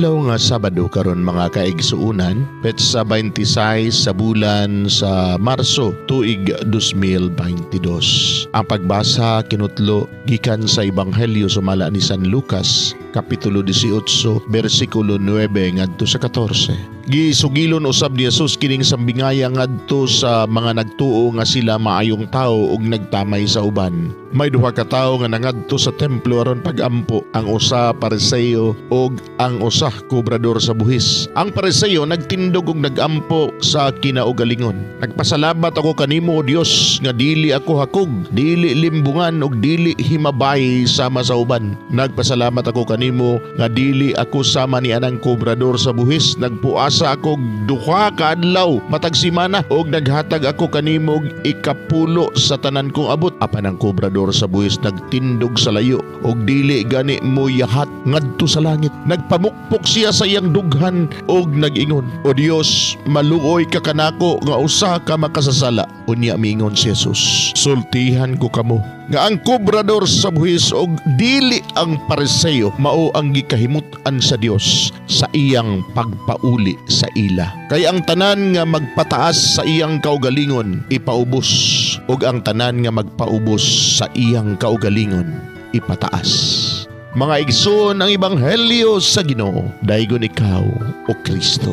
Adlaw nga Sabado karon, mga kaigsuonan, petsa 26 sa bulan sa Marso, tuig 2022. Ang pagbasa kinutlo gikan sa Ebanghelyo sumala ni San Lucas, kapitulo 18, bersikulo 9 ngadto sa 14. Gisugilon usab ni Jesus kining sambingaya ngadto sa mga nagtuo nga sila maayong tawo ug nagtamay sa uban. May duha ka tawo nga nangadto sa templo aron pagampo, ang usa Pariseo ug ang usa kobrador sa buhis. Ang Pariseo nagtindog ug nagampo sa kinaugalingon. "Nagpasalamat ako kanimo, O Dios, nga dili ako hakog, dili limbungan ug dili himabay sama sa uban. Nagpasalamat ako kanimo nga dili ako sama ni anang kobrador sa buhis. Nagpuasa ako 2 ka adlaw matag semana ug naghatag ako kanimo og ikapulo sa tanan kong abot." Apan ang kobrador sa buhis nagtindog sa layo ug dili gani mo yahat ngadto sa langit. Nagpamukpok siya sa iyang dughan ug nag-ingon, "O Dios, maluoy ka kanako nga usa ka makasasala." Unya miingon si Jesus, "Sultihan ko kamo nga ang kobrador sa buhis og dili ang Pariseo mao ang gikahimut-an sa Dios sa iyang pagpauli sa ila. Kay ang tanan nga magpataas sa iyang kaugalingon ipaubos, ug ang tanan nga magpaubos sa iyang kaugalingon ipataas." Mga igsoon, ang Ebanghelyo sa Ginoo. Daygon ikaw, O Kristo.